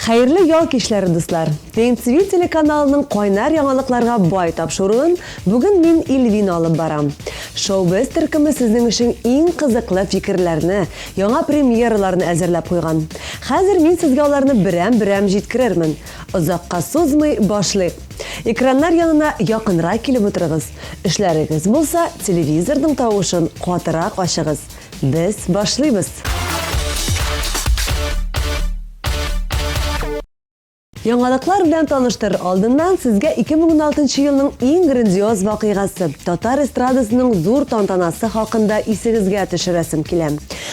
Хәерле ял кичләре, дуслар! TNTV телеканалының кайнар яңалыкларга бай тапшыруын бүген мин Ильвина алып барам. Шоу-без төркеме сезнең өчен иң кызыклы фикерләрне, яңа премьераларны әзерләп куйган. Хәзер мин сезгә аларны берәм-берәм җиткерермен. Озакка сузмый башлыйк. Экраннар янына якынрак килеп утырыгыз. Эшләрегез булса, телевизорның тавышын катырак ачыгыз. Без башлыйбыз! Яңалыклар белән таныштырыр алдыннан сезгә 2016 елның иң грандиоз вакыйгасы, татар эстрадасының зур тантанасы хакында исегезгә төшерәсем килә.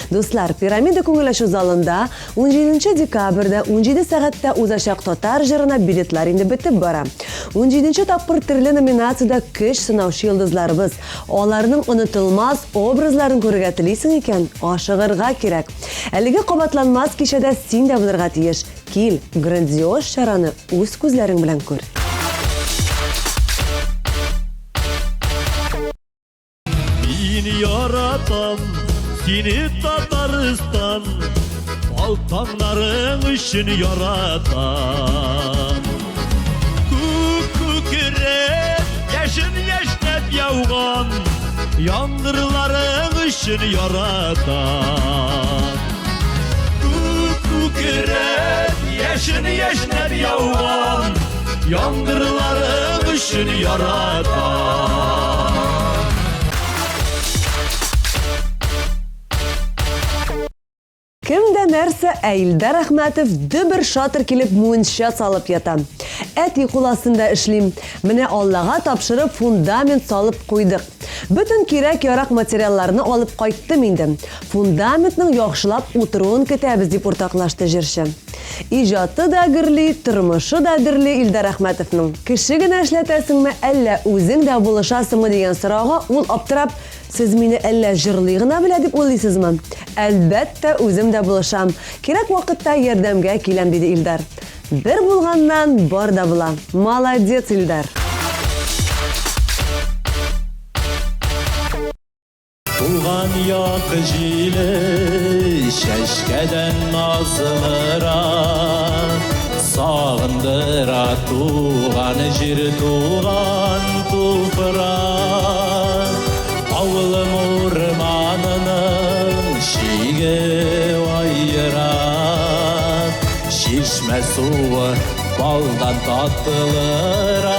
Дуслар, Пирамида күңел ачу залында 17 декабрьдә 17 сәгатьтә узачак татар җырына билетлар инде бетеп бара. 17 тапкыр төрле номинациядә көч сынаучы йолдызларыбыз, Аларның онытылмас образларын күрергә телисең икән, ашыгырга кирәк. Әлеге кабатланмас кичәдә син дә булырга тиеш. Кил, грандиоз чараны үз күзләрең белән күр. Мин яратам сине, Татарстан, Ал таңнарың өчен яратам. Күк күкрәп, яшен яшьнәп яуган Яңгырларың өчен яратам. Күк күкрәп, яшен яшьнәп яуган Яңгырларың өчен яратам. Кем дә нәрсә, ә Илдар Әхмәтов дөбер-шатыр килеп мунча салып ята. Әти кул астында эшлим. Менә Аллага тапшырып фундамент салып куйдык. Бөтен кирәк-ярак материалларны алып кайттым инде. Фундаментның яхшылап утыруын көтәбез, дип уртаклашты җырчы. Иҗаты да гөрли, тормышы да дөрли Илдар Әхмәтовның. Кеше генә эшләтәсеңме, әллә үзең дә булышасыңмы дигән сорауга ул аптырап, Сез мине әллә җырлый гына белә дип уйлыйсызмы? Әлбәттә, үзем дә булышам. Кирәк вакытта ярдәмгә киләм, диде Илдар. Бер булганнан бар да була. Молодец, Илдар! Туган як җиле чәчкәдән назлырак, Сагындыра туган җир, туган туфрак. Авылым урманының чиге аера, Чишмә суы балдан татлырак.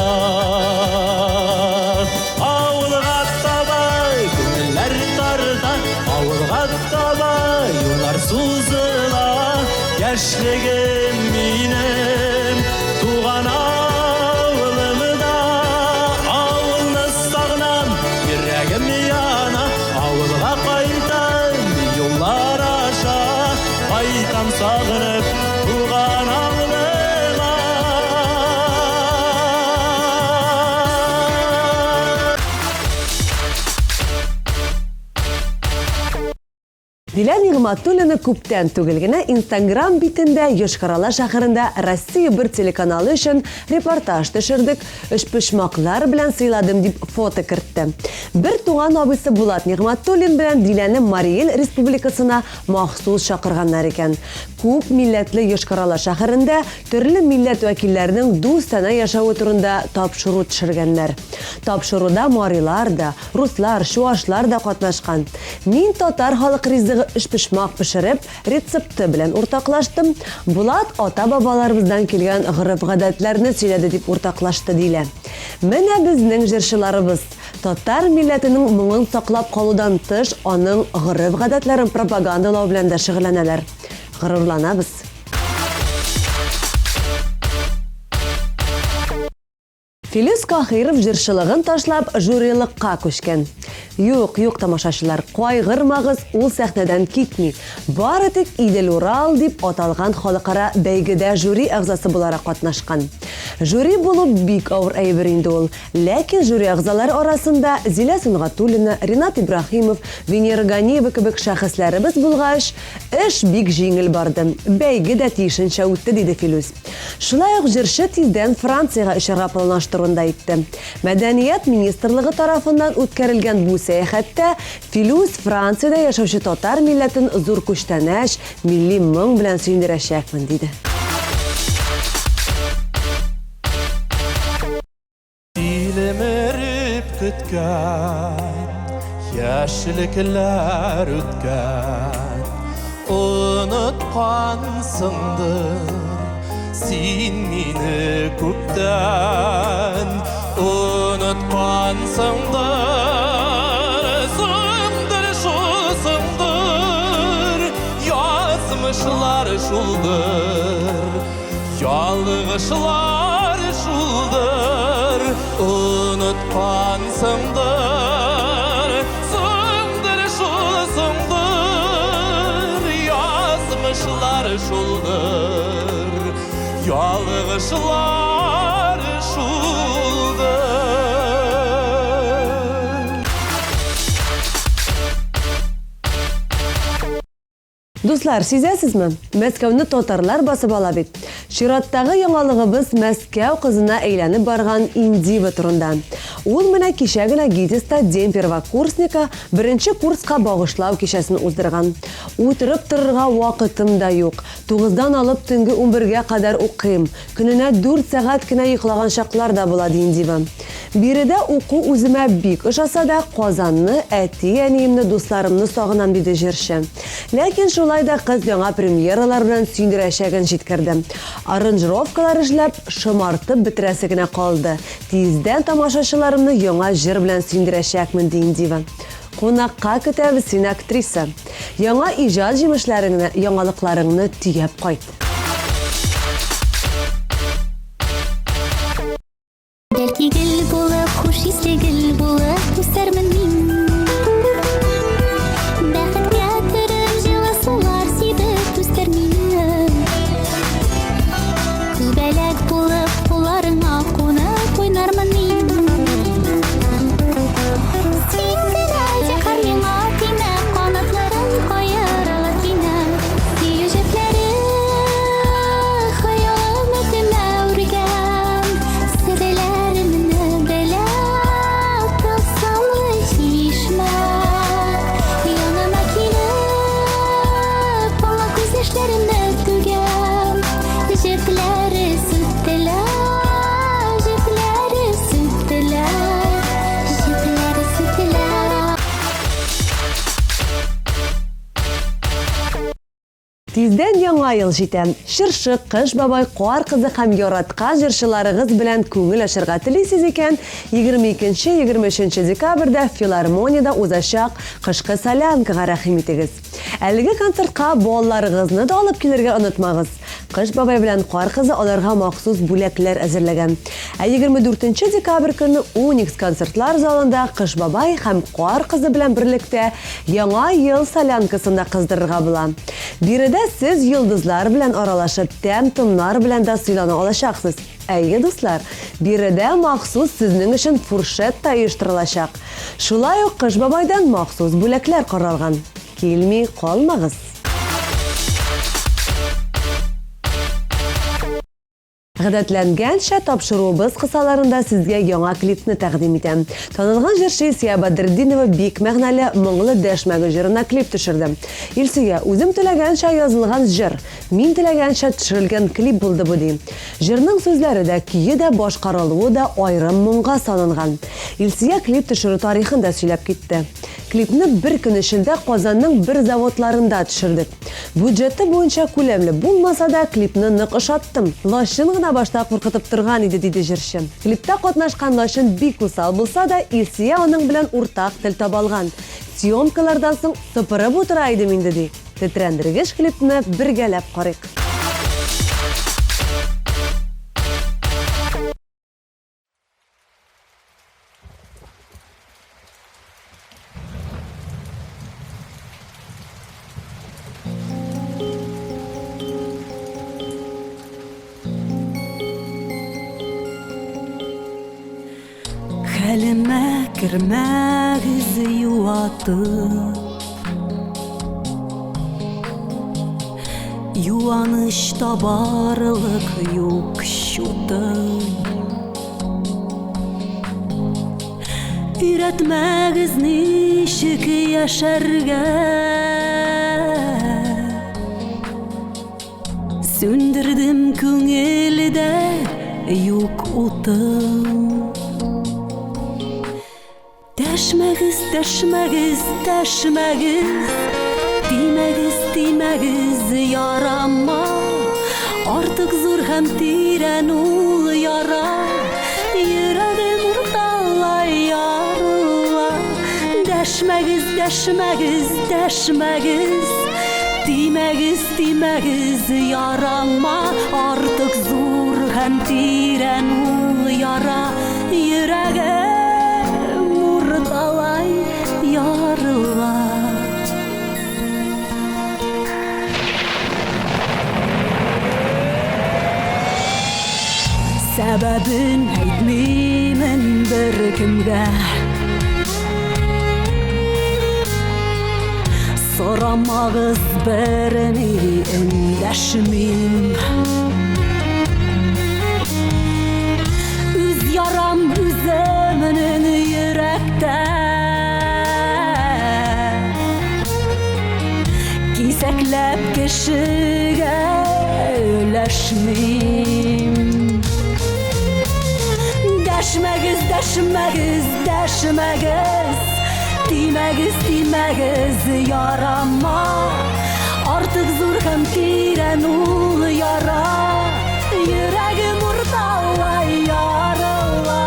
Авылга таба күңелләр тарта, Авылга таба юллар сузыла. Яшьлегем минем туган авылымда, Авылны сагынам, йөрәгем яна, Авылга кайтам юллар аша, Кайтам сагынып туган авылыма. Дилә Нигъмәтуллина күптән түгел генә Инстаграм битендә Йошкар-Ола шәһәрендә Россия бер телеканалы өчен репортаж төшердек, өчпочмаклар белән сыйладым дип фото кертте. Бер туган абыйсы Булат Нигъмәтуллин белән Диләне Марий Эл республикасына махсус чакырганнар икән. Күп милләтле Йошкар-Ола шәһәрендә төрле милләт вәкилләренең дустанә яшәве турында тапшыру төшергәннәр. Тапшыруда марилар да, Руслар, чуашлар да катнашкан. Мин татар халык ризыгы өчпочмак пешереп, рецепты белән уртаклаштым. Булат ата-бабаларыбыздан килгән гореф-гадәтләрне сөйләде, дип уртаклашты Дилә. Менә безнең җырчыларыбыз! Татар милләтенең моңын саклап калудан тыш, аның гореф-гадәтләрен пропагандалау белән дә шөгыльләнәләр. Горурланабыз! Филүс Каһиров җырчылыгын ташлап, жюрилыкка күчкән. Юк, юк, тамашачылар, кайгырмагыз, ул сәхнәдән китми. Бары тик Идел-Урал дип аталган халыкара бәйгедә жюри әгъзасы буларак катнашкан. Жюри булу бик авыр әйбер инде ул. Ләкин жюри әгъзалары арасында Зилә Сөнгатуллина, Ринат Ибраһимов, Венера Ганиева кебек шәхесләребез булгач, эш бик җиңел барды. Бәйге дә тиешенчә үтте, диде Филүс. Шулай ук җырчы тиздән Франциягә очарга планлаштыруын да әйтте. Мәдәният министрлыгы тарафыннан үткәрелгән бу сәяхәттә Филүс Франциядә яшәүче татар милләтен зур күчтәнәч, милли моң белән сөендерәчәкмен, диде. Тилмереп көткән яшьлекләр үткән, Оныткансыңдыр син мине күптән, Оныткансыңдыр, соңдыр шул соңдыр, Язмышлар шулдыр, ялгышлар шулдыр, Оныткансыңдыр, соңдыр шул соңдыр, Язмышлар шулдыр, ялгышлар шулдыр. Дуслар, сизәсезме? Мәскәүне татарлар басып ала бит. Чираттагы яңалыгыбыз Мәскәү кызына әйләнеп барган Индива турында. Ул менә кичә генә ГИТИСта День первокурсника беренче курска багышлау кичәсен уздырган. Утырып торырга вакытым да юк. Тугыздан алып төнге унбергә кадәр укыйм. Көненә дүрт сәгать кенә йоклаган чаклар да була, ди Индива. Биредә уку үземә бик ошаса да, Казанны, әти-әниемне, дусларымны сагынам, диде җырчы. Ләкин шулай да кыз яңа премьералар белән сөендерәчәген җиткерде. Аранжировкалар эшләп, шомартып бетерәсе генә калды. Тиздән тамашачыларымны яңа җыр белән сөендерәчәкмен, ди Индива. Кунакка көтәбез сине, актриса. Яңа иҗат җимешләреңне, яңалыкларыңны төяп кайт. Бәлки гөл булып, хуш исле гөл булып үсәрмен мин. Бәхеткә төреп, җылы сулар сибеп үстер мине. Күбәләк булып, кулларыңа кунып уйнармын мин. Син генә, зинһар, миңа тимә, канатларың каерыла кинәт. Сөю җепләре хыял өметемә үргән. Серләремне белә тылсымлы чишмә. Яныма килеп, аңа күз яшьләремне түгәм. Җепләре сүтелә, җепләре сүтелә, җепләре сүтелә. Тиздән Яңа ел җитә. Чыршы, Кыш бабай, Кар кызы һәм яраткан җырчыларыгыз белән күңел ачарга телисез икән, 22-23 декабрьдә филармониядә узачак Кышкы солянкага рәхим итегез. Әлеге концертка балаларыгызны да алып килергә онытмагыз. Кыш бабай белән Кар кызы аларга махсус бүләкләр әзерләгән. Ә 24 декабрь көнне Уникс концертлар залында Кыш бабай һәм Кар кызы белән берлектә Яңа ел солянкасын да кыздырырга була. Биредә сез йолдызлар белән аралашып, тәм-томнар белән дә сыйлана алачаксыз. Әйе, дуслар, биредә махсус сезнең өчен фуршет та оештырылачак. Шулай ук Кыш бабайдан махсус бүләкләр каралган. Килми калмагыз! Гадәтләнгәнчә, тапшыруыбыз кысаларында сезгә яңа клипны тәкъдим итәм. Танылган җырчы Илсөя Бәдретдинова бик мәгънәле, моңлы Дәшмәгез җырына клип төшерде. Илсөя, Үзем теләгәнчә язылган җыр, мин теләгәнчә төшерелгән клип булды бу, ди. Җырның сүзләре дә, көе дә, башкарылуы да аерым моңга салынган. Илсөя клип төшерү тарихын да сөйләп китте. Клипны бер көн эчендә Казанның бер заводларында төшердек. Бюджеты буенча күләмле булмаса да, клипны нык ошаттым. Лачын гына башта куркытып торган иде, диде җырчы. Клипта катнашкан Лачын бик усал булса да, Илсөя аның белән уртак тел таба алган. Съемкалардан соң сыпырып утыра идем инде, ди. Тетрәндергеч клипны бергәләп карыйк. Хәлемә кермәгез юатып Юаныч табарлык юк чутым Өйрәтмәгез ничек яшәргә Сүндердем күңелдә юк утым. Дәшмәгез, дәшмәгез, дәшмәгез, Тимәгез, тимәгез ярама. Артык зур һәм тирән ул яра, Йөрәгем урталай ярыла. Дәшмәгез, дәшмәгез, дәшмәгез, Тимәгез, тимәгез ярама. Артык зур һәм тирән ул яра, Йөрәгем урталай ярыла. Сәбәбен әйтмимен беркемгә. Сорамагыз берни эндәшмим. Үз ярам үземнең йөрәктә. Кисәкләп кешегә өләшмим. Дәшмәгез, дәшмәгез, дәшмәгез, Тимәгез, тимәгез ярама. Артык зур һәм тирән ул яра, Йөрәгем урталай ярыла.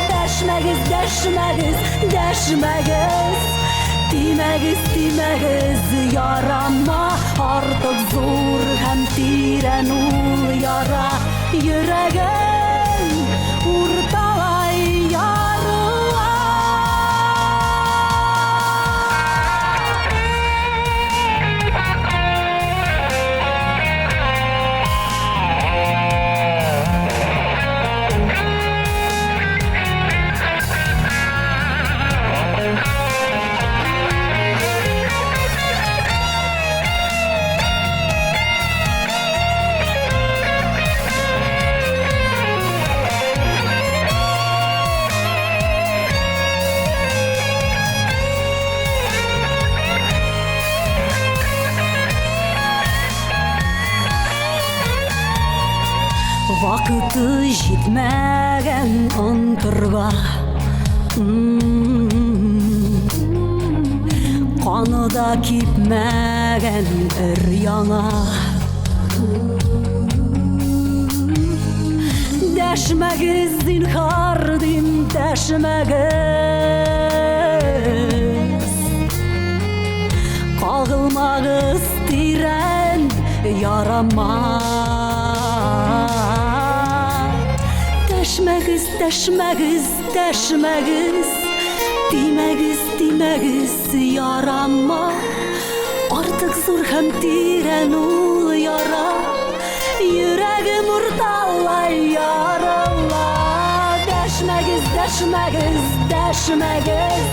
Дәшмәгез, дәшмәгез, дәшмәгез, Тимәгез, тимәгез ярама. Артык зур һәм тирән ул яра, Йөрәгем урталай ярыла. Вакыты җитмәгән онтырга, Каны да кипмәгән өр-яңа. Дәшмәгез, зинһар дим, дәшмәгез, Кагылмагыз тирән ярама. Дәшмәгез, дәшмәгез, дәшмәгез, Тимәгез, тимәгез ярама. Артык зур һәм тирән ул яра, Йөрәгем урталай ярыла. Дәшмәгез, дәшмәгез, дәшмәгез,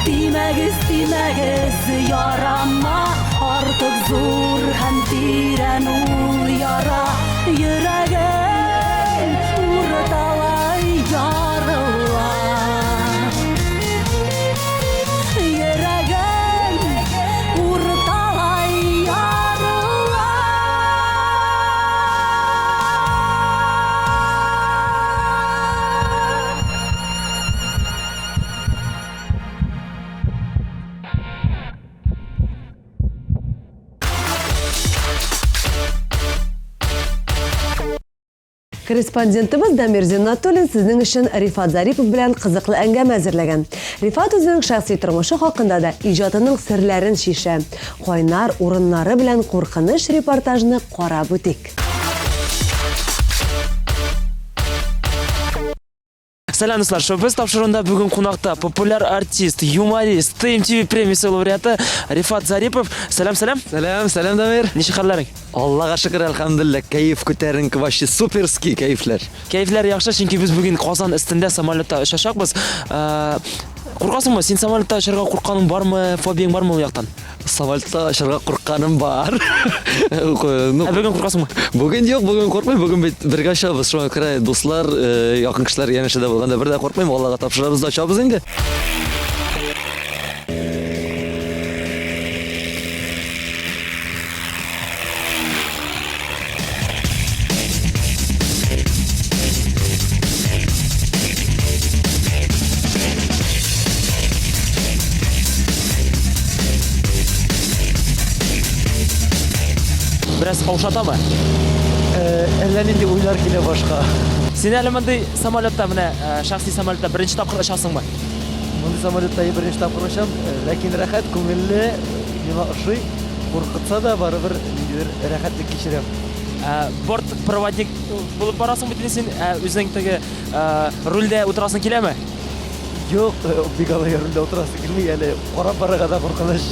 Тимәгез, тимәгез ярама. Артык зур һәм тирән ул яра, Йөрәгем урталай ярыла. Йөрәгем урталай ярыла. Корреспондентыбыз Дамир Зиннатуллин сезнең өчен Рифат Зарипов белән кызыклы әңгәмә әзерләгән. Рифат үзенең шәхси тормышы хакында да иҗатының серләрен чишә. Кайнар урыннары белән куркыныч репортажны карап үтик. Сәлам, дуслар! Шоу-біз тапшыруында бүген кунакта популяр артист, юморист, ТМТВ премиясе лауреаты Рифат Зарипов. Сәлам, сәлам! Сәлам, сәлам, Дамир! Ничек хәлләрең? Аллага шөкер, әлхәмдулилла, кәеф күтәренке, вообще суперский кәефләр. Кәефләр яхшы, чөнки без бүген Казан өстендә самолетта очачакбыз. Куркасыңмы? Син самолетта очарга куркканың бармы? Фобияң бармы ул яктан? Самолетта очарга куркканым бар. Ну, Ә бүген куркасыңмы? Бүген юк, бүген куркмыйм. Бүген бит бергә очабыз. Шуңа күрә дуслар, якын кешеләр янәшәдә булганда бер дә куркмыйм. Аллага тапшырабыз да очабыз инде. бераз каушатамы? Әллә нинди уйлар килә башка. Син әле мондый самолетта, менә шәхси самолетта беренче тапкыр очасыңмы? Мондый самолетта беренче тапкыр очам, ләкин рәхәт, күңелле, миңа ошый. Куркытса да, барыбер ниндидер рәхәтлек кичерәм. Борт проводник булып барасың бит инде син, ә үзең теге рульдә утырасың киләме? Юк, бик алай рульдә утырасы килми, әле карап барырга да куркыныч.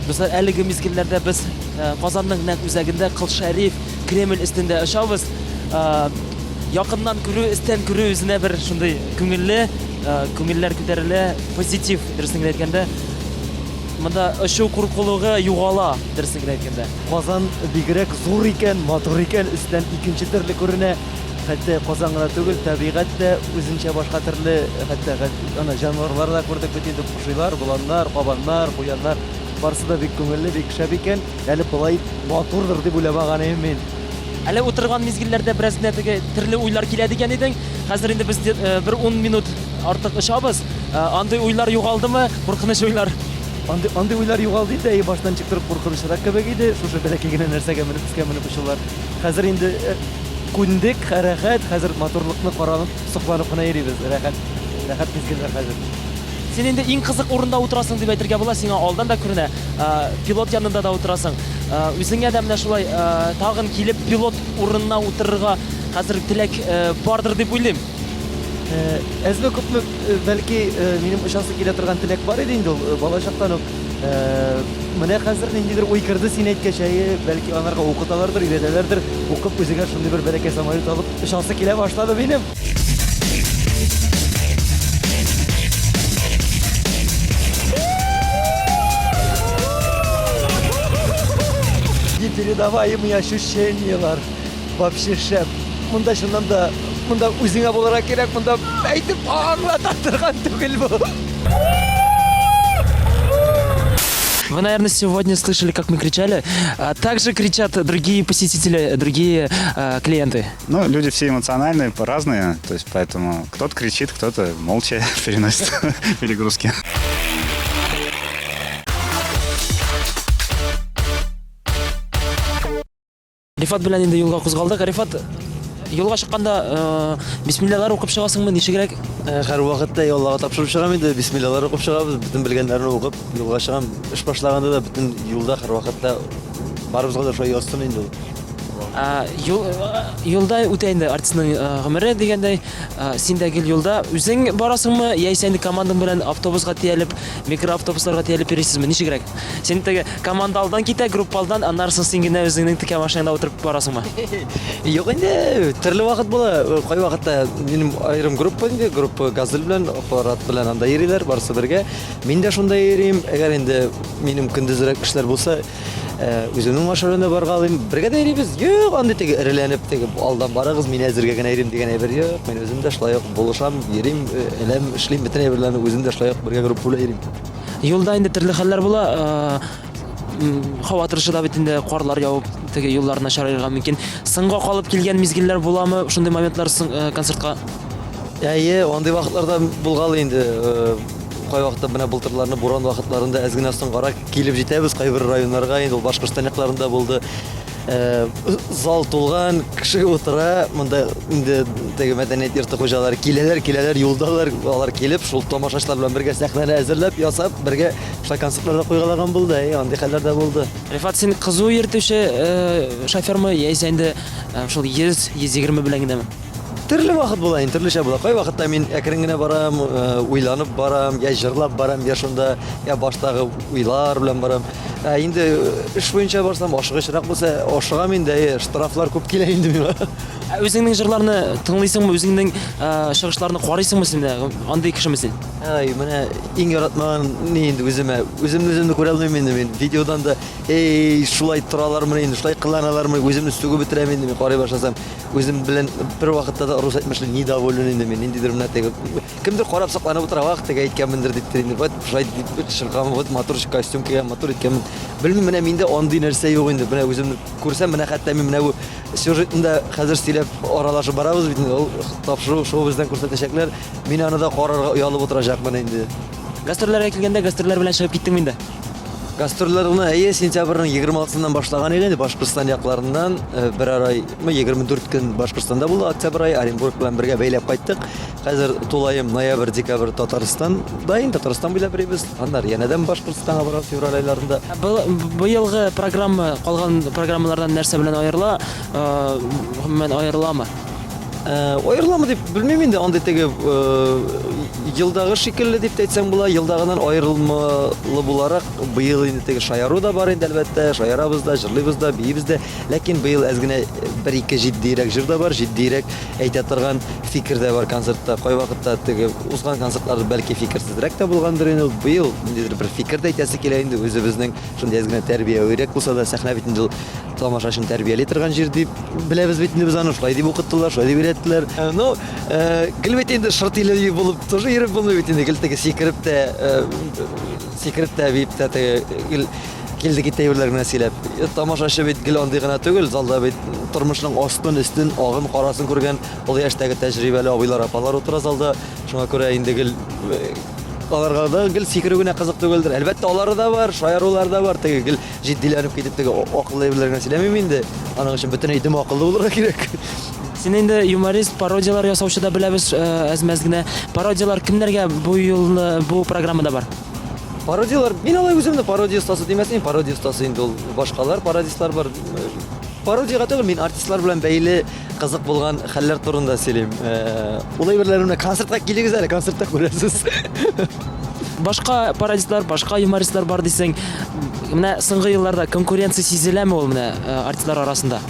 Дуслар, әлеге мизгелләрдә без э, Казанның нәкъ үзәгендә Кыл Шәриф Кремль өстендә очабыз. Э, якыннан күрү, өстән күрү үзенә бер шундый күңелле, э, күңелләр күтәрелә, позитив, дөресен генә әйткәндә. Монда очу куркулыгы югала, дөресен генә әйткәндә. Казан бигрәк зур икән, матур икән, өстән икенче төрле күренә. Хәтта Казан гына түгел, табигать тә үзенчә башка төрле, хәтта ана җанварлар да күрдек бит инде, пошилар, боланнар, кабаннар, куяннар. Барысы да бик күңелле, бик шәп икән. Әле болай матурдыр дип уйламаган идем мин. Әле утырган мизгелләрдә бераз генә теге төрле уйлар килә дигән идең. Хәзер инде без э, бер 10 минут артык очабыз. Э, андый уйлар югалдымы? Куркыныч уйлар. Андый, андый уйлар югалды инде, әйе, баштан ничек куркынычрак кебек иде, шушы бәләкәй генә нәрсәгә менеп, өскә менеп очулар. Хәзер инде э, күндек, рәхәт, хәзер матурлыкны каранып, сокланып кына йөрибез. Рәхәт, рәхәт мизгелләр хәзер. Син инде иң кызык урында утырасың дип әйтергә була, сиңа алдан да күренә. Пилот янында да утырасың. Үзеңә дә менә шулай тагын килеп пилот урынына утырырга хәзер теләк бардыр дип уйлыйм. Әзме күпме, бәлки, минем очасы килә торган теләк бар иде инде ул бала чактан ук. Менә хәзер ниндидер уй керде син әйткәч, әйе, бәлки анарга укыталардыр, өйрәтәләрдер. Укып үзеңә шундый бер бәләкәй самолет алып очасы килә башлады минем. Непередаваемые ощущениялар. Вообще шәп. Монда чыннан да, монда үзеңә булырга кирәк, монда әйтеп аңлата торган түгел бу. Вы, наверное, сегодня слышали, как мы кричали. А также кричат другие посетители, другие клиенты. Ну, люди все эмоциональные, разные, то есть поэтому кто-то кричит, кто-то молча переносит перегрузки. Рифат белән инде юлга кузгалдык. Рифат, юлга чыкканда бисмиллалар укып чыгасыңмы, ничегрәк? Һәр вакытта Аллага тапшырып чыгам инде, бисмиллалар укып чыгабыз, бөтен белгәннәрне укып юлга чыгам. Эш башлаганда да бөтен юлда һәр вакытта барыбызга да шулай язсын инде ул. Юл, юлда үтә инде артистның гомере дигәндәй, син дә гел юлда. Үзең барасыңмы, яисә инде командаң белән автобуска төялеп, микроавтобусларга төялеп йөрисезме? Ничегрәк? Син теге команда алдан китә, группа алдан, аннары соң син генә үзеңнең текә машинаңда утырып барасыңмы? Юк инде, төрле вакыт була. Кай вакытта минем аерым группа инде, группа Газель белән, Аппарат белән анда йөриләр, барысы бергә. Мин дә шунда йөрим. Әгәр инде минем көндезрәк эшләр булса, үземнең машинамда баргалыйм. Бергә дә йөрибез. Юк, андый теге эреләнеп, теге алдан барыгыз, мин әзергә генә йөрим дигән әйбер юк. Мин үзем дә шулай ук булышам, йөрим, эләм, эшлим бөтен әйберләрне үзем дә шулай ук бергә группа белән йөрим. Юлда инде төрле хәлләр була. Һава торышы да бит инде карлар явып, теге юллар начарайырга мөмкин. Соңга калып килгән мизгелләр буламы? Шундый моментлар соң концертка? Әйе, андый вакытларда булгалый инде. Кайвакытта менә былтырларны буран вакытларында әз генә соңгарак килеп җитәбез кайбер районнарга, инде ул Башкортстан якларында булды. Зал тулган, кеше утыра, монда инде теге мәдәният йорты хуҗалары киләләр, киләләр, юлдалар, алар килеп, шул тамашачылар белән бергә сәхнәне әзерләп, ясап, бергә шулай концертлар да куйгалаган булды, әйе, андый хәлләр дә булды. Рифат, син кызу йөртүче шофермы, яисә инде шул 100-120 белән генәме? Төрле вакыт була инде, төрлечә була. Кай вакытта мин әкрен генә барам, э, уйланып барам, я җырлап барам, я шунда, я баштагы уйлар белән барам. Ә инде э, эш буенча барсам, ашыгычрак булса, ашыгам инде, әйе, штрафлар күп килә инде миңа. Ә үзеңнең җырларны тыңлыйсыңмы, үзеңнең э, чыгышларны карыйсыңмы син? Андый кешеме син? Ай, менә иң яратмаган ни инде үземә. Үземне үземне күрә алмыйм инде мин. Видеодан да, эй, шулай торалармы инде, шулай кыланалармы, үземне сүгеп бетерәм инде мин карый башласам. Үзем белән бер вакытта да рус әйтмешли недоволен инде мин. Ниндидер менә теге кемдер карап сокланып утыра, вак теге әйткәнмендер диптер инде. Вот шулай дип чыккан, вот матур костюм кигән, матур иткәнмен. Белмим, менә миндә андый нәрсә юк инде. Менә үземне күрсәм, менә хәтта мин менә бу сюжетында хәзер сөйләп аралашып барабыз бит инде. Ул тапшыру шоу бездән күрсәтәчәкләр. Мин аны да карарга оялып утырачакмын инде. Гастрольләргә килгәндә гастрольләр белән чыгып киттеңме инде? Гастрольләрне әйе, сентябрьнең 26-сыннан башлаган иде инде Башкортстан якларыннан э, берәр ай, 24 көн Башкортстанда булды, октябрь ае Оренбург белән бергә бәйләп кайттык. Хәзер тулаем ноябрь, декабрь Татарстанда инде Татарстан буйлап йөрибез. Аннары янәдән Башкортстанга барабыз февраль айларында. Быелгы программа калган программалардан нәрсә белән аерыла? Э, гомумән аерыламы? Э, аерыламы дип белмим инде, андый теге э, елдагы шикелле дип тә әйтсәң була, елдагыннан аерылмалы буларак быел инде теге шаяру да бар инде әлбәттә, шаярабыз да, җырлыйбыз да, биибез дә, ләкин быел әз генә бер-ике җитдиерәк җыр да бар, җитдиерәк әйтә торган фикер дә бар концертта. Кайвакытта теге узган концертлар бәлки фикерсезрәк тә булгандыр инде, быел ниндидер бер фикер дә әйтәсе килә инде, үзебезнең шундый әз генә тәрбиявирәк булса да, сәхнә бит инде ул тамашачыны тәрбияли торган җир дип беләбез бит инде без аны, шулай дип укыттылар, шулай дип өйрәттеләр. Э, ну, э, гел бит инде шырт иле булып тоже йөреп булмый бит инде, гел теге сикереп тә, э, сикереп тә, биеп тә теге гел килде китте әйберләр генә сөйләп. Тамашачы бит гел андый гына түгел, залда бит тормышның астын, өстен, агын, карасын күргән олы яшьтәге тәҗрибәле абыйлар, апалар утыра залда. Шуңа күрә инде гел аларга да гел сикерү генә кызык түгелдер. Әлбәттә, алары да бар, шаярулар да бар, теге гел Җитдиләнеп китеп теге акыллы әйберләр генә сөйләмим инде. Аның өчен бөтенләй дөм акыллы булырга кирәк. Син инде юморист, пародияләр ясаучы да беләбез э, әз-мәз генә. Пародияләр кемнәргә бу юлны бу программада бар? Пародияләр, мин алай үземне пародия остасы димәс идем, пародия остасы инде ул башкалар, пародистлар бар. Пародиягә түгел, мин артистлар белән бәйле кызык булган хәлләр турында сөйлим. Э, ул әйберләрне менә концертка килегез әле, концертта күрәсез. Башка пародистлар, башка юмористлар бар дисең. Менә соңгы елларда конкуренция сизеләме ул менә э, артистлар арасында?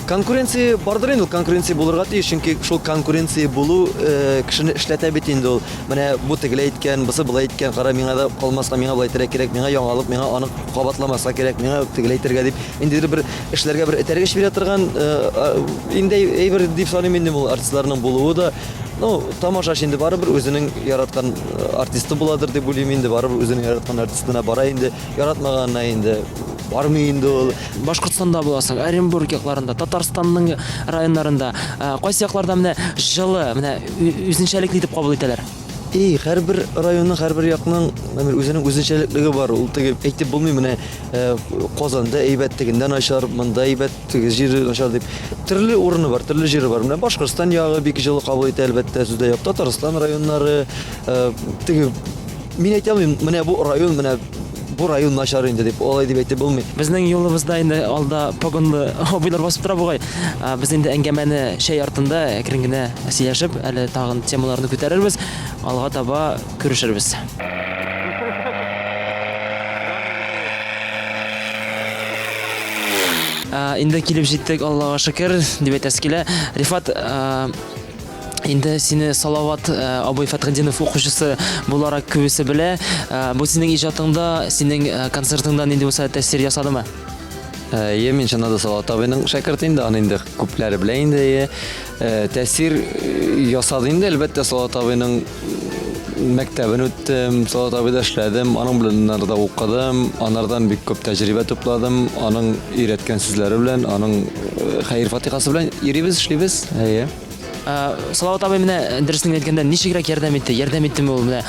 Конкуренция бардыр инде ул, конкуренция булырга тиеш, чөнки шул конкуренция булу э, кешене эшләтә бит инде ул. Менә бу тегеләй әйткән, бусы болай әйткән, кара, миңа да калмаска, миңа болай әйтергә кирәк, миңа яңалык, миңа аны кабатламаска кирәк, миңа тегеләй әйтергә дип, ниндидер бер эшләргә бер этәргеч бирә торган э, инде әйбер дип саныйм инде ул артистларның булуы да. Ну, тамашачы инде барыбер үзенең яраткан э, артисты буладыр дип уйлыйм инде, барыбер үзенең яраткан артистына бара инде, яратмаганына инде бармый инде ул. Башкортстанда буласың, Оренбург якларында, Татарстанның районнарында. Э, кайсы якларда менә җылы, менә үзенчәлекле итеп кабул итәләр? И, һәрбер районның, һәрбер якның үзенең үзенчәлеклеге бар. Ул теге әйтеп булмый, менә э, Казанда әйбәт, тегендә начар, монда әйбәт, теге җире начар дип. Төрле урыны бар, төрле җире бар. Менә Башкортстан ягы бик җылы кабул итә, әлбәттә, сүз дә юк. Татарстан районнары, э, теге мин әйтә алмыйм, менә бу район, менә бу район начар инде дип, алай дип әйтеп булмый. Безнең юлыбызда инде алда погонлы абыйлар басып тора бугай. Без инде әңгәмәне чәй артында әкрен генә сөйләшеп, әле тагын темаларны күтәрербез. Алга таба күрешербез. Инде килеп җиттек, Аллага шөкер, дип әйтәсе килә. Рифат, инде сине Салават абый Фәтхетдинов укучысы буларак күбесе белә. Бу синең иҗатыңда, синең концертыңда нинди булса тәэсир ясадымы? Әйе, мин чыннан да Салават абыйның шәкерте инде, аны инде күпләре белә инде, әйе. Тәэсир ясады инде, әлбәттә, Салават абыйның мәктәбен үттем, Салават абыйда эшләдем, аның белән да укыдым, анардан бик күп тәҗрибә тупладым, аның өйрәткән сүзләре белән, аның хәер-фатихасы белән йөрибез, эшлибез, әйе. Салават абый менә дөресен әйткәндә ничегрәк ярдәм итте? Ярдәм иттеме ул менә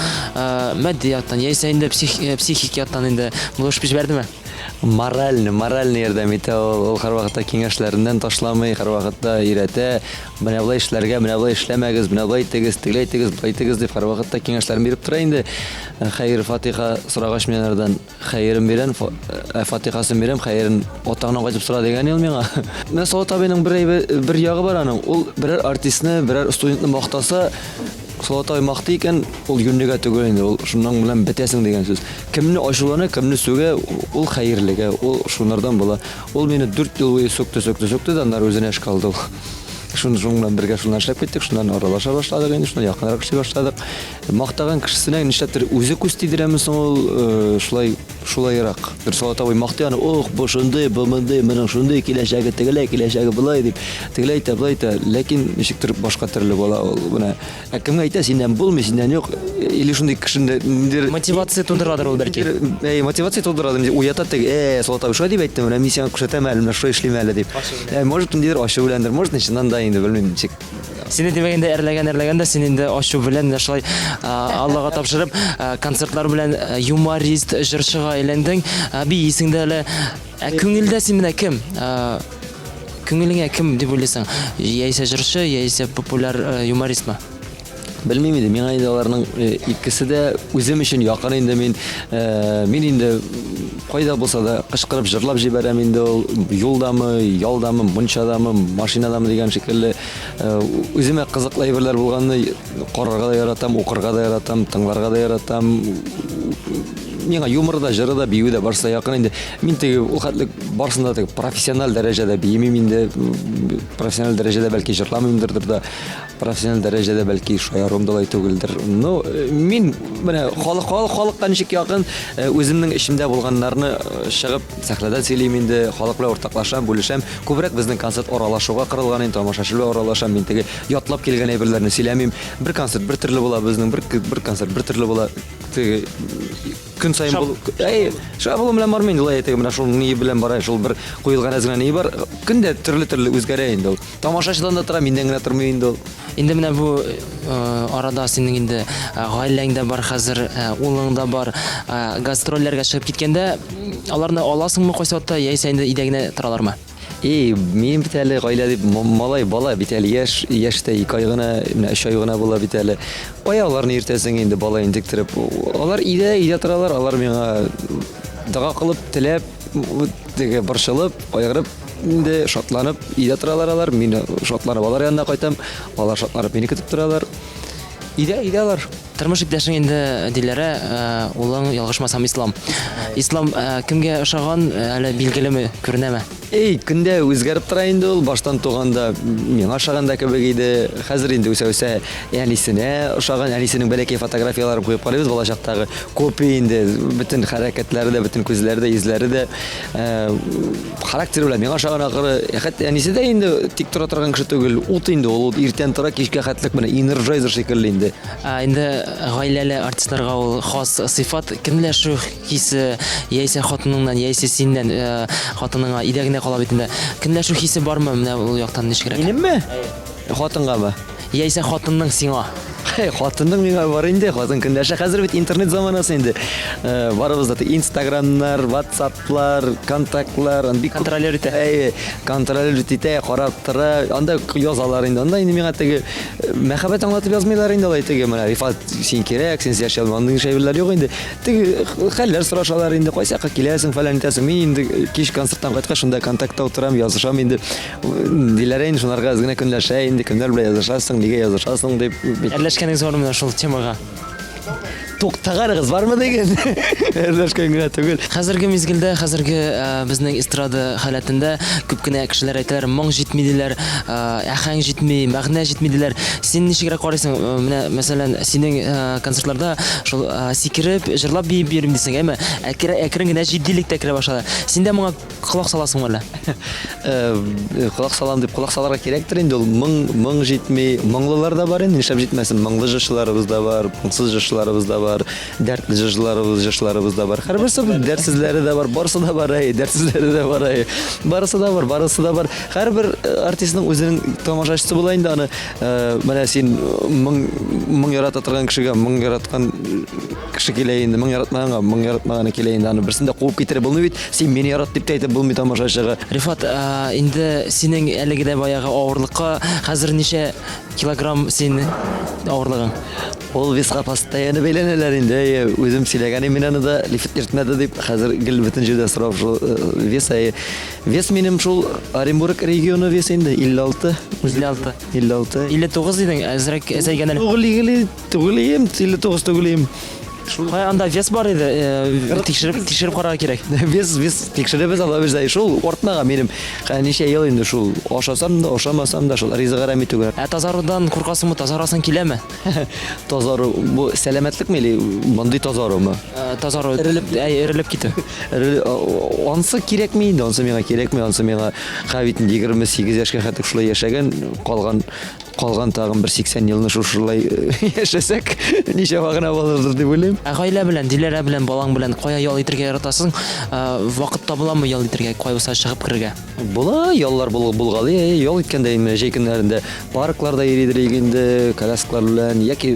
матди яктан, яисә инде психик яктан инде булышып җибәрдеме? Моральный, моральный ярдәм итә ул. Ул һәрвакытта киңәшләреннән ташламый, һәрвакытта өйрәтә. Менә болай эшләргә, менә болай эшләмәгез, менә болай итегез, тегеләй итегез, болай итегез дип һәрвакытта киңәшләрен биреп тора инде. Хәер, фатиха сорагач мин анардан хәерен бирәм, э, фатихасын бирәм, хәерен атаңнан кайтып сора дигән ул миңа. Менә Салават абыйның бер әйбе, бер ягы бар аның. Ул берәр артистны, берәр студентны мактаса, Салават абый мактый икән, ул юньлегә түгел инде, ул шуннан белән бетәсең дигән сүз. Кемне ачулана, кемне сүгә, ул хәерлегә, ул шунардан була. Ул мине 4 ел буе сүкте, сүкте, сүкте дә, аннары үзенә эшкә алды ул. Шун, шуның белән бергә шуннан эшләп киттек, шуннан аралаша башладык инде, шуннан якынрак эшли башладык. Мактаган кешесенә нишләптер үзе күз тидерәме соң ул, э, шулай шулайрак. Бер Салават абый мактый аны, ох, бу шундый, бу мондый, моның шундый киләчәге тегеләй, киләчәге болай дип, тегеләй әйтә, болай әйтә. Ләкин ничектер башка төрле була ул. Менә ә кемгә әйтә, синнән булмый, синнән юк. Или шундый кешене ниндидер Мотивация тудырадыр ул бәлки. Әй, мотивация тудырады, инде уята теге, э, Салават абый шулай дип әйтте, менә мин сиңа күрсәтәм әле, менә шулай эшлим әле дип. Ә, может, ниндидер ачу беләндер, может, чыннан да инде белмим, ничек. Сине димәк инде әрләгән әрләгән дә син инде ачу белән менә шулай Аллага тапшырып концертлар белән юморист, җырчыга әйләндең, биисең дә әле. Ә күңелдә син менә кем? Күңелеңә кем дип уйлыйсың? Яисә җырчы, яисә популяр юмористмы? Белмим инде, миңа инде аларның э, икесе дә үзем өчен якын инде мин. Э, мин инде кайда булса да кычкырып җырлап җибәрәм инде ул юлдамы, ялдамы, мунчадамы, машинадамы дигән шикелле. Э, үземә кызыклы әйберләр булганны карарга да яратам, укырга да яратам, тыңларга да яратам. Миңа юмор да, җыры да, бию дә барысы да якын инде. Мин теге ул хәтле барысын да теге профессиональ дәрәҗәдә биемим инде, профессиональ дәрәҗәдә бәлки җырламыймдырдыр да. Профессиональ дәрәҗәдә бәлки шаяруым да алай түгелдер. Ну, э, мин менә халык халык халыкка ничек якын, э, үземнең эчемдә булганнарны э, чыгып сәхнәдә сөйлим инде, халык белән уртаклашам, бүлешәм. Күбрәк безнең концерт аралашуга корылган инде, тамашачы белән аралашам. Мин теге ятлап килгән әйберләрне сөйләмим. Бер концерт бер төрле була безнең, бер бер концерт бер төрле була. Теге көн саен бул. Әй, шаблон белән бармый инде, улай теге менә шул ни белән бара, шул бер куелган әз генә ни бар. Көн дә төрле-төрле үзгәрә инде ул. Тамашачыдан да тора, миннән генә тормый инде ул. Инде менә бу арада синең инде гаиләң дә бар хәзер, улың да бар. Гастрольләргә чыгып киткәндә, аларны аласыңмы кайсы вакытта, яисә инде өйдә генә торалармы? И, минем бит әле гаилә дип, малай бала бит әле яшь, яшь тә 2 ай гына, менә 3 ай гына була бит әле. Кая аларны йөртәсең инде, бала интектереп. Алар өйдә, өйдә торалар, алар миңа дога кылып, теләп, теге борчылып, кайгырып инде шатланып өйдә торалар алар. Мин шатланып алар янына кайтам, алар шатланып мине көтеп торалар. Өйдә, өйдә алар. Тормыш иптәшең инде Диләрә, э, улың ялгышмасам Ислам. Ислам э, кемгә ошаган, э, әле билгелеме, күренәме? Эй, көндә үзгәреп тора инде ул. Баштан туганда миңа ошаган да кебек иде. Хәзер инде үсә-үсә әнисенә ошаган. Әнисенең бәләкәй фотографияләрен куеп карыйбыз балачактагы. Копия инде, бөтен хәрәкәтләре дә, бөтен күзләре дә, йөзләре дә. Э, характеры белән миңа ошаган ахыры. Хәтта әнисе дә инде тик тора торган кеше түгел. Ут инде ул, ут иртән тора, кичкә хәтлек менә энерджайзер шикелле инде. Ә инде гаиләле артистларга ул хас сыйфат, көнләшү хисе, яисә хатыныңнан, яисә синнән, э, хатыныңа өйдә генә кала бит инде. Көнләшү хисе бармы менә ул яктан ничегрәк? Минемме? Хатынгамы? Яисә хатынның сиңа. Хей, хатынның миңа бар инде, хатын көнләшә. Хәзер бит интернет заманасы инде. Э, барыбыз да Инстаграмнар, Ватсаплар, контактлар, бик күп. Контролер итә. Әйе, контролер итә, карап тора. Анда язалар инде. Анда инде миңа теге э, мәхәббәт аңлатып язмыйлар инде алай теге менә Рифат, син кирәк, син яши алмам. Андый әйберләр юк инде. Теге хәлләр сорашалар инде, кайсы якка киләсең, фәлән итәсең. Мин инде кич концерттан кайткач шунда контактта утырам, язышам инде. Диләрә инде шунарга әз генә көнләшә инде, кемнәр белән язышасың, нигә язышасың дип. Әрләшкәнегез бармы менә шул темага? Туктаганыгыз бармы диген? Әрләшкән генә түгел. Хәзерге мизгелдә, хәзерге э, безнең эстрада халәтендә күп кенә кешеләр әйтәләр, моң җитми диләр, э, әһәң җитми, мәгънә җитми диләр. Син ничегрәк карыйсың? Э, менә, мәсәлән, синең концертларда шул сикереп, җырлап биеп йөрим дисең, әмма әкрен генә җитдилек тә керә башлады. Син дә моңа Колак саласың әллә? Э, колак салам дип колак саларга кирәктер инде ул. Моң, моң җитми. Моңлылар да бар инде, нишләп җитмәсен? Моңлы җырчыларыбыз да бар, моңсыз җырчылар. җырчыларыбыз да бар, дәртле җырчыларыбыз, җырчыларыбыз да бар. Һәрберсе дәртсезләре дә бар, барысы да бар, әй, дәртсезләре дә бар, әй. Барысы да бар, барысы да бар. Һәрбер артистның үзенең тамашачысы була инде аны. Менә син моң моң ярата торган кешегә моң яраткан кеше килә инде, моң яратмаганга моң яратмаганы килә инде. Аны берсен дә куып китереп булмый бит. Син мине ярат дип тә әйтеп булмый тамашачыга. Рифат, инде синең әлеге дә баягы авырлыкка хәзер ничә килограмм син авырлыгың? Ул веска постоянно бәйләнәләр инде. Әйе, үзем сөйләгән идем мин аны да, лифт йөртмәде дип. Хәзер гел бөтен җирдә сорау шул вес. Әйе. Вес минем шул Оренбург регионы вес инде 56. 56. 56. 59 дидең, әзрәк әзәйгән әле. Түгел, түгел, 59 түгел им. Шул кая анда вес бар иде, тикшереп, тикшереп карарга кирәк. Вес, вес тикшеребез ала без шул артмага минем. Ничә ел инде шул ашасам да, ашамасам да шул ризык әрәм итүгә. Ә тазарудан куркасыңмы, тазарасың киләме? Тазару бу сәламәтлекме или мондый тазарумы? Тазару эрелеп, әй, эрелеп китү. Ансы кирәкми инде, ансы миңа кирәкми, ансы миңа хәзер бит инде 28 яшькә хәтле шулай яшәгән, калган калган тагын бер 80 елны шушылай яшәсәк, ничә гына булырдыр дип уйлыйм. Ә гаилә белән, Диләрә белән, балаң белән кая ял итәргә яратасың? Вакыт табыламы ял итәргә, кая булса чыгып керергә? Була, яллар булгалый, әйе, ял иткәндә инде җәй көннәрендә паркларда йөридер идек инде, коляскалар белән, яки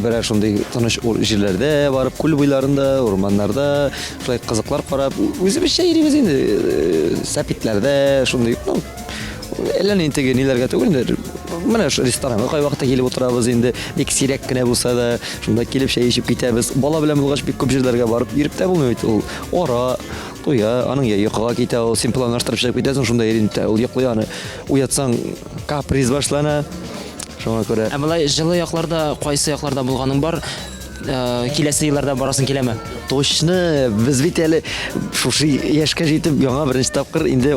берәр шундый тыныч җирләрдә барып, күл буйларында, урманнарда, шулай кызыклар карап, үзебезчә йөрибез инде, сәпитләрдә, шундый, ну, әллә ни теге ниләргә түгел инде, менә шу ресторанга кайвакытта килеп утырабыз инде, бик сирәк кенә булса да, шунда килеп чәй эчеп китәбез. Бала белән булгач, бик күп җирләргә барып йөреп тә булмый бит ул. Ара, Туя, аның я йокыга китә ул, син планлаштырып чыгып китәсең, шунда йөрим дә, ул йоклый аны. Уятсаң, каприз башлана. Шуңа күрә. Ә болай җылы якларда кайсы якларда булганың бар? Э, киләсе елларда барасың киләме? Точно, без бит әле шушы яшькә җитеп яңа беренче тапкыр инде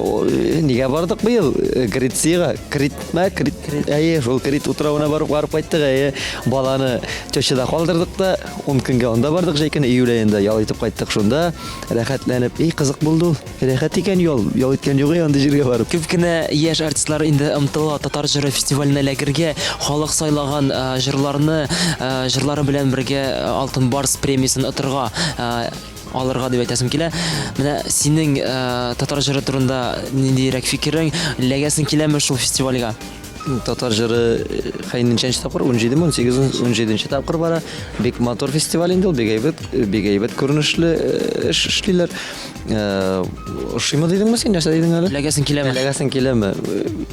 нигә бардык быел? Грециягә, Критмә, Крит, әйе, шул Крит утравына барып барып кайттык, әйе. Баланы тещада калдырдык та, 10 көнгә анда бардык җәй көне, июль аенда ял итеп кайттык шунда. Рәхәтләнеп, и кызык булды ул. Рәхәт икән ял, ял иткән юк андый җиргә барып. Күп кенә яшь артистлар инде омтыла татар җыры фестиваленә эләгергә, халык сайлаган җырларны, җырлары белән бергә Алтын Барс премиясен отырга, алырга дип әйтәсем килә. Менә синең татар җыры турында ниндирәк фикерең, эләгәсең киләме шул фестивальгә? Татар җыры хәй ничәнче тапкыр? 17 ме, 18, 17 тапкыр бара. Бик матур фестиваль инде ул, бик әйбәт, бик әйбәт күренешле эш эшлиләр. Ошыймы дидеңме син, нәрсә дидең әле? Эләгәсең киләме? Эләгәсең киләме?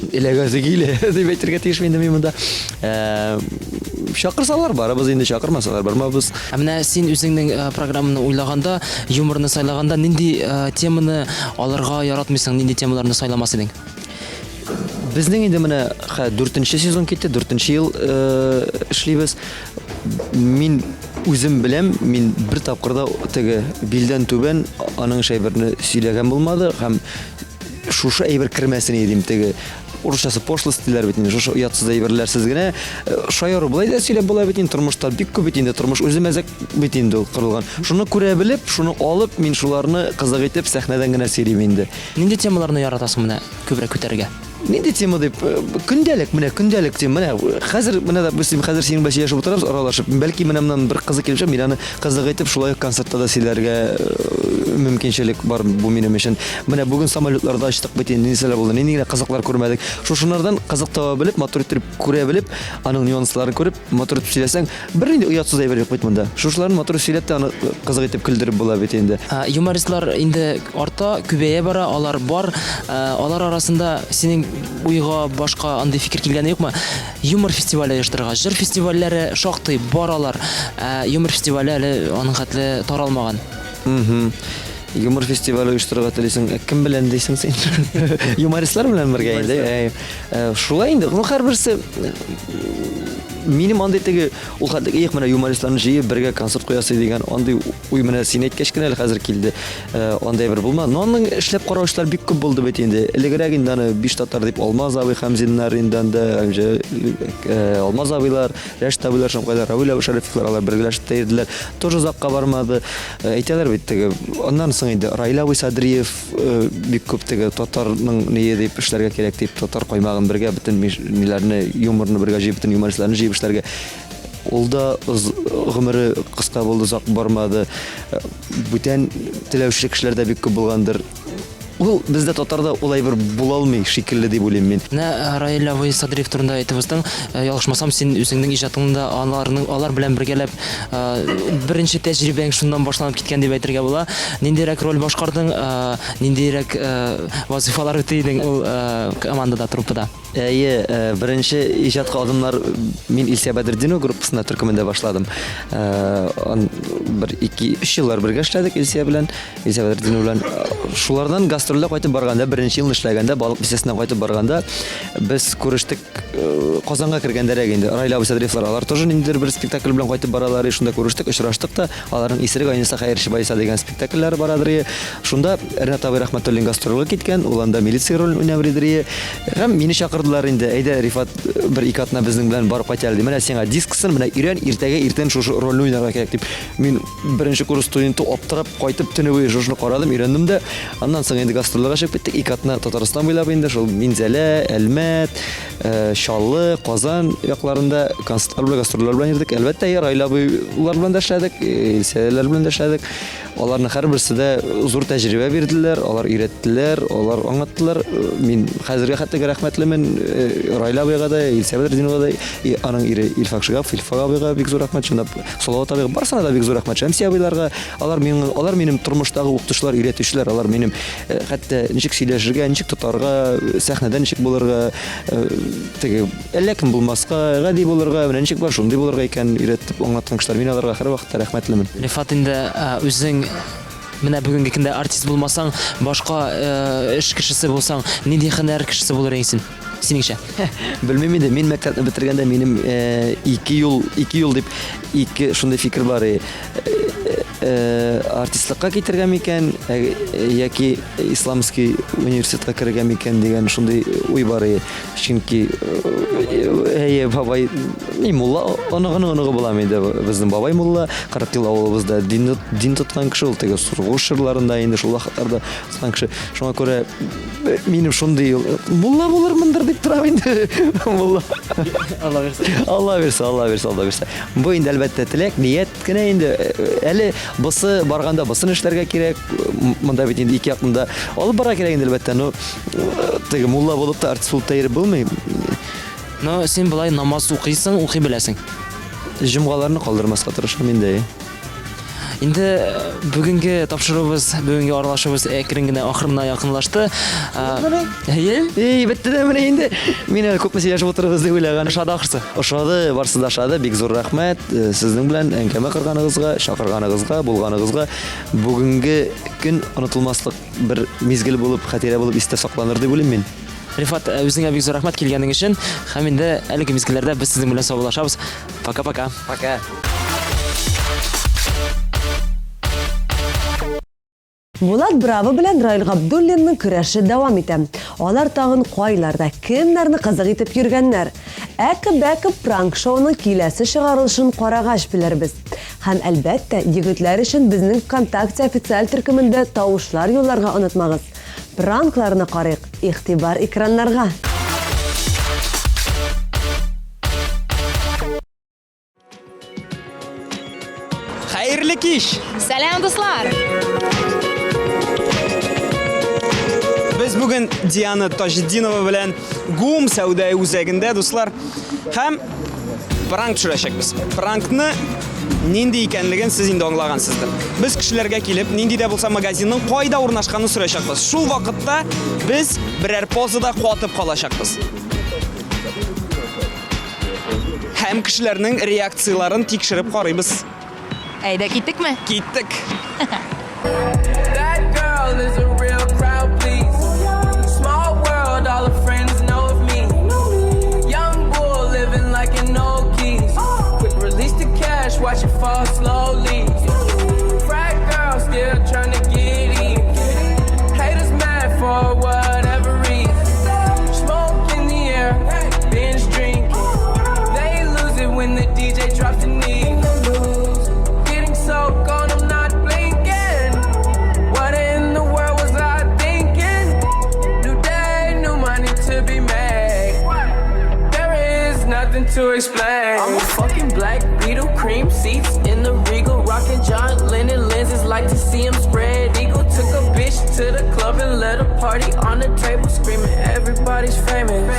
Эләгәсе килә дип әйтергә тиеш инде мин монда. Чакырсалар барабыз инде, чакырмасалар бармабыз. Ә менә син үзеңнең программаны уйлаганда, юморны сайлаганда нинди теманы алырга яратмыйсың, нинди темаларны сайламас идең? Безнең инде менә хә дүртенче сезон китте, дүртенче ел эшлибез. Мин үзем беләм, мин бер тапкыр да теге билдән түбән аның әйберне сөйләгән булмады һәм шушы әйбер кермәсен иде дим теге урысчасы пошлость диләр бит инде, шушы оятсыз әйберләрсез генә шаяру болай да сөйләп була бит инде, тормышта бик күп бит инде, тормыш үзе мәзәк бит инде ул корылган. Шуны күрә белеп, шуны алып, мин шуларны кызык итеп сәхнәдән генә сөйлим инде. Нинди темаларны яратасың менә күбрәк күтәрергә? Нинди тема дип, көндәлек, менә көндәлек тема, менә хәзер, менә допустим, хәзер синең белән сөйләшеп утырабыз, аралашып, бәлки менә моннан бер кызык килеп чыгар, мин аны кызык итеп шулай ук концертта да сөйләргә мөмкинчелек бар бу минем өчен. Менә бүген самолетларда очтык бит инде, нәрсәләр булды, нинди генә кызыклар күрмәдек. Шушынардан кызык таба белеп, матур итеп күрә белеп, аның нюансларын күреп, матур итеп сөйләсәң, Бернинди оятсыз әйбер юк бит монда. Шушыларны матур сөйләп тә аны кызык итеп көлдереп була бит инде. Юмористлар инде арта, күбәя бара, алар бар. Алар арасында синең уйга башка андый фикер килгәне юкмы? Юмор фестивале оештырырга. Җыр фестивальләре шактый бар алар. Ә юмор фестивале әле аның хәтле таралмаган. Юмор фестивале оештырырга телисең. Ә кем белән дисең син? Юмористлар белән бергә инде. Шулай инде. Ну, һәрберсе минем андый теге ул хәтле их менә юмористларны җыеп бергә концерт куясы дигән андый уй менә син әйткәч кенә әле хәзер килде. Андый бер булмады. Но аның эшләп караучылар бик күп булды бит инде. Элегрәк инде аны биш татар дип Алмаз абый Хәмзиннар инде анда, Алмаз абыйлар, Рәшит абыйлар, Шамкайлар, Равил абый Шәрифовлар алар бергәләшеп тә йөрделәр. Тоже озакка бармады. Әйтәләр бит теге. Аннан соң инде Раил абый Садриев бик күп теге татарның ние дип эшләргә кирәк дип, татар каймагын бергә бөтен ниләрне, юморны бергә җыеп, бөтен юмористларны җыеп эшләргә. Ул да гомере кыска булды, озак бармады. Бүтән теләүче кешеләр дә бик күп булгандыр. Ул бездә татарда ул әйбер була алмый шикелле дип уйлыйм мин. Менә Раил абый Садриев турында әйтеп уздың. Ялгышмасам, син үзеңнең иҗатыңны да аларның алар белән бергәләп беренче тәҗрибәң шуннан башланып киткән дип әйтергә була. Ниндирәк роль башкардың, ниндирәк вазыйфалар үти идең ул командада, труппада? Әйе, беренче иҗатка адымнар мин Илсия Бәдретдинова группасында төркемендә башладым. Бер, ике, өч еллар бергә эшләдек Илсия белән, Илсия Бәдретдинова белән. Шулардан гастрольдә кайтып барганда, беренче елны эшләгәндә, Балык бистәсеннән кайтып барганда, без күрештек Казанга кергәндәрәк инде. Раил абый Садриевлар, алар тоже ниндидер бер спектакль белән кайтып баралар, и шунда күрештек, очраштык та. Аларның Исерек айныса, хәерче баеса дигән спектакльләре барадыр. И шунда Ренат абый Рәхмәтуллин гастрольгә киткән, ул анда милиция ролен уйнап йөридер. Һәм мине чакырдылар инде, әйдә, Рифат, бер-ике атна безнең белән барып кайт әле, ди. Менә сиңа дискысын, менә өйрән, иртәгә иртән шушы рольне уйнарга кирәк, дип. Мин беренче курс студенты аптырап кайтып, төне буе шушыны карадым, өйрәндем дә. Аннан соң инде гастрольләргә чыгып киттек. Ике атна Татарстан буйлап инде шул Минзәлә, Әлмәт, Чаллы, Казан якларында концертлар белән, гастрольләр белән йөрдек. Әлбәттә, Раил абыйлар белән дә эшләдек, Илсәяләр белән дә эшләдек. Аларның һәрберсе дә зур тәҗрибә бирделәр, алар өйрәттеләр, алар аңлаттылар. Мин хәзергә хәтле рәхмәтлемен Раил абыйга да, Илсә Бәдретдиновага да, и аның ире Илфак Шигапов, Илфак абыйга бик зур рәхмәт, чынлап Салават абыйга, барысына да бик зур рәхмәт. Шәмси абыйларга, алар минем, алар минем тормыштагы укытучылар, өйрәтүчеләр, алар минем хәтта ничек сөйләшергә, ничек тотарга, сәхнәдә ничек булырга, теге әллә кем булмаска, гади булырга, менә ничек бар, шундый булырга икән, өйрәтеп, аңлаткан кешеләр. Мин аларга һәрвакытта рәхмәтлемен. Рифат, инде үзең менә бүгенге көндә артист булмасаң, башка эш кешесе булсаң, нинди һөнәр кешесе булыр идең син? Синеңчә? Белмим инде, мин мәктәпне бетергәндә минем ике юл, ике юл дип, ике шундый фикер бар. Артистлыкка китергә микән, яки исламский университетка керергә микән дигән шундый уй бар. Чөнки әйе, бабай, ни мулла оныгының оныгы булам инде. Безнең бабай мулла, 40 ел авылыбызда дин, дин тоткан кеше, ул теге сугыш чорларында инде шул вакытларда тоткан кеше. Шуңа күрә минем шундый мулла булырмындыр дип торам инде. Мулла. Алла бирсә. Алла бирсә, Алла бирсә, Алла бирсә. Бу инде әлбәттә теләк, ният кенә инде. Әле бусы барганда бусын эшләргә кирәк. Монда бит инде ике якны да алып барырга кирәк инде әлбәттә. Но теге мулла булып та артист булып та йөреп булмый. Но син болай намаз укыйсың, укый беләсең. Җомгаларны калдырмаска тырышам инде. Инде бүгенге тапшыруыбыз, бүгенге аралашуыбыз әкрен генә ахырына якынлашты. Әйе? Эй, бетте дә менә инде. Мин әле күпме сөйләшеп утырырбыз дип уйлаган. Ошады ахрысы. Ошады, барысы да ошады. Бик зур рәхмәт сезнең белән әңгәмә корганыгызга, чакырганыгызга, булганыгызга. Бүгенге көн онытылмаслык бер мизгел булып, хатирә булып истә сакланыр дип уйлыйм мин. Рифат, үзеңә бик зур рәхмәт килгәнең өчен. Һәм инде әлеге мизгелләрдә без сезнең белән саубуллашабыз. Пока-пока. Пока. Булат Браво белән Раил Габдуллинның көрәше дәвам итә. Алар тагын кайларда, кемнәрне кызык итеп йөргәннәр? Әке-бәке пранк-шоуның киләсе чыгарылышын карагач белербез. Һәм, әлбәттә, егетләр өчен безнең ВКонтакте официаль төркемендә тавышлар юлларга онытмагыз. Пранкларны карыйк, игътибар экраннарга! Хәерле кич! Сәлам, дуслар! Без бүген Диана Таҗетдинова белән ГУМ сәүдә үзәгендә, дуслар. Һәм пранк төшерәчәкбез. Пранкны нинди икәнлеген сез инде аңлагансыздыр. Без кешеләргә килеп, нинди дә булса магазинның кайда урнашканын сорачакбыз. Шул вакытта без берәр позада катып калачакбыз. Һәм кешеләрнең реакцияләрен тикшереп карыйбыз. Әйдә, киттекме? Киттек. See him spread eagle. Took a bitch to the club and let a party on the table, screaming everybody's famous.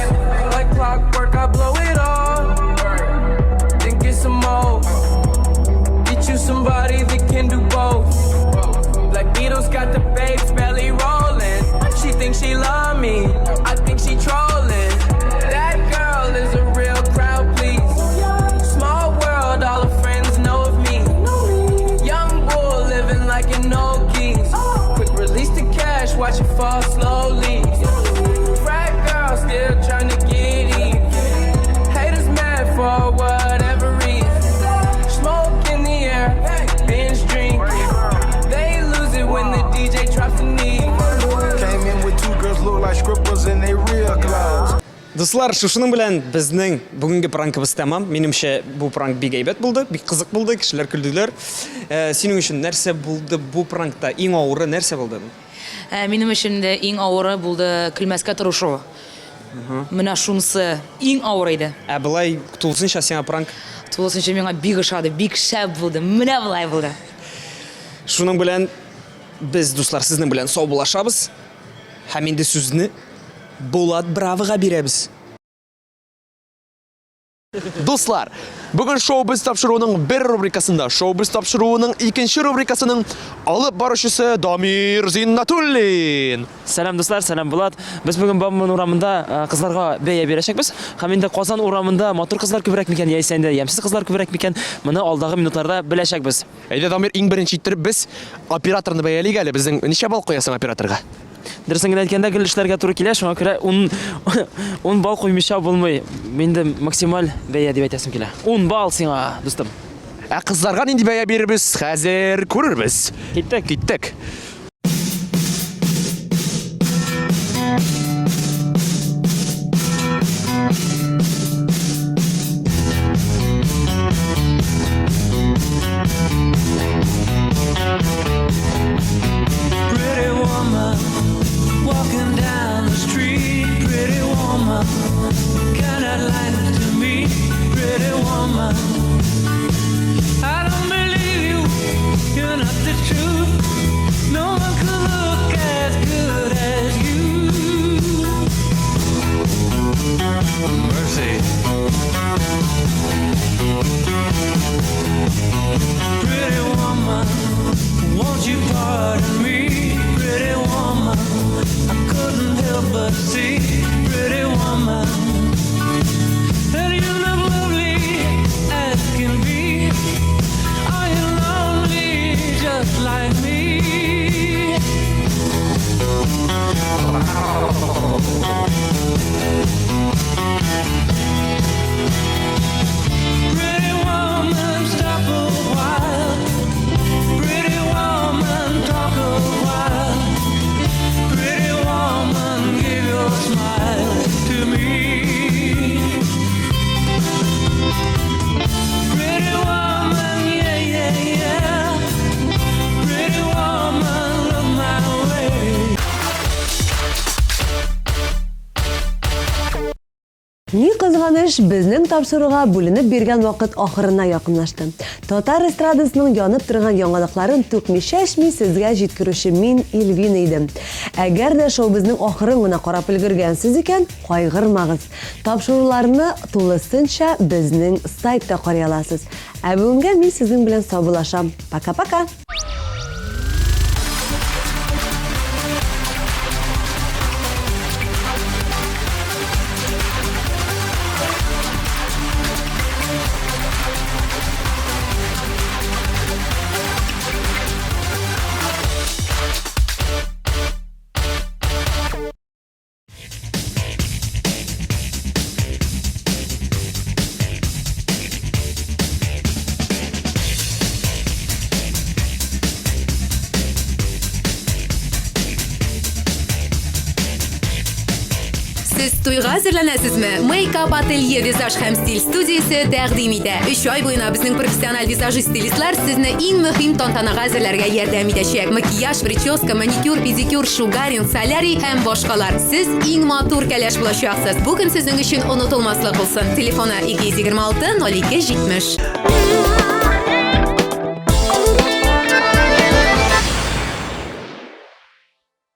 Like clockwork, I blow it all. Then get some more. Get you somebody that can do both. Black Beatles got the babes belly rolling. She thinks she love me, I think she trolling. That girl is a real crowd, please. Small world, all her friends know of me. Young bull living like an old geese. Quick release the cash, watch it fall slowly. Frat girl still trying to get even. Haters mad for whatever reason. Smoke in the air, binge drinking. They lose it when the DJ drops the knee. Came in with two girls look like scribbles in they real clothes. Дуслар, шушының белән безнең бүгенге пранкыбыз тәмам. Минемчә, бу пранк бик әйбәт булды, бик кызык булды, кешеләр көлделәр. Э, синең өчен нәрсә булды бу пранкта? Иң авыры нәрсә булды? Ә, минем өчен дә иң авыры булды көлмәскә тырышу. Менә шунысы иң авыр иде. Ә болай тулысынча сиңа пранк? Тулысынча миңа бик ошады, бик шәп булды. Менә болай булды. Шуның белән без, дуслар, сезнең белән саубуллашабыз. Һәм инде сүзне Булат Бравога бирәбез. Дуслар, бүген шоу-без тапшыруының бер рубрикасында, шоу-без тапшыруының икенче рубрикасының алып баручысы Дамир Зиннатуллин. Сәлам, дуслар, сәлам, Булат. Без бүген Бауман урамында э, кызларга бәя бирәчәкбез. Һәм инде Казан урамында матур кызлар күбрәк микән, яисә инде ямьсез кызлар күбрәк микән, моны алдагы минутларда беләчәкбез. Әйдә, Дамир, иң беренче иттереп без операторны бәялик әле. Безнең ничә балл куясың операторга? Дөресен генә әйткәндә, гел эшләргә туры килә, шуңа күрә 10 10 балл куймыйча булмый. Мин дә максималь бәя дип әйтәсем килә. 10 балл сиңа, дустым. Ә кызларга нинди бәя бирербез, хәзер күрербез. Киттек. Киттек. Pretty woman, walking down the street. Pretty woman, kinda like to meet. Pretty woman, I don't believe you. You're not the truth. No one could look as good as you. Mercy. Pretty woman, won't you pardon me? Pretty woman, I couldn't help but see. Pretty woman, that you look lovely as can be. Are you lonely just like me? Pretty woman, stop a while. Pretty woman, talk a while. Pretty woman, give your smile to me. Pretty woman, yeah, yeah, yeah. Pretty woman, look my way. Ни кызганыч, безнең тапшыруга бүленеп биргән вакыт ахырына якынлашты. Татар эстрадасының янып торган яңалыкларын түкми-чәчми сезгә җиткерүче мин, Ильвина идем. Әгәр дә шоу безнең ахырын гына карап өлгергәнсез икән, кайгырмагыз. Тапшыруларны тулысынча безнең сайтта карый аласыз. Ә бүгенгә мин сезнең белән саубуллашам. Пока-пока! Сез туйга әзерләнәсезме? Мейкап ателье визаж һәм стиль студиясе тәкъдим итә. Өч ай буена безнең профессиональ визажист-стилистлар сезне иң мөһим тантанага әзерләргә ярдәм итәчәк. Макияж, прическа, маникюр, педикюр, шугаринг, солярий һәм башкалар. Сез иң матур кәләш булачаксыз. Бу көн сезнең өчен онытылмаслык булсын. Телефоны 226 02 70.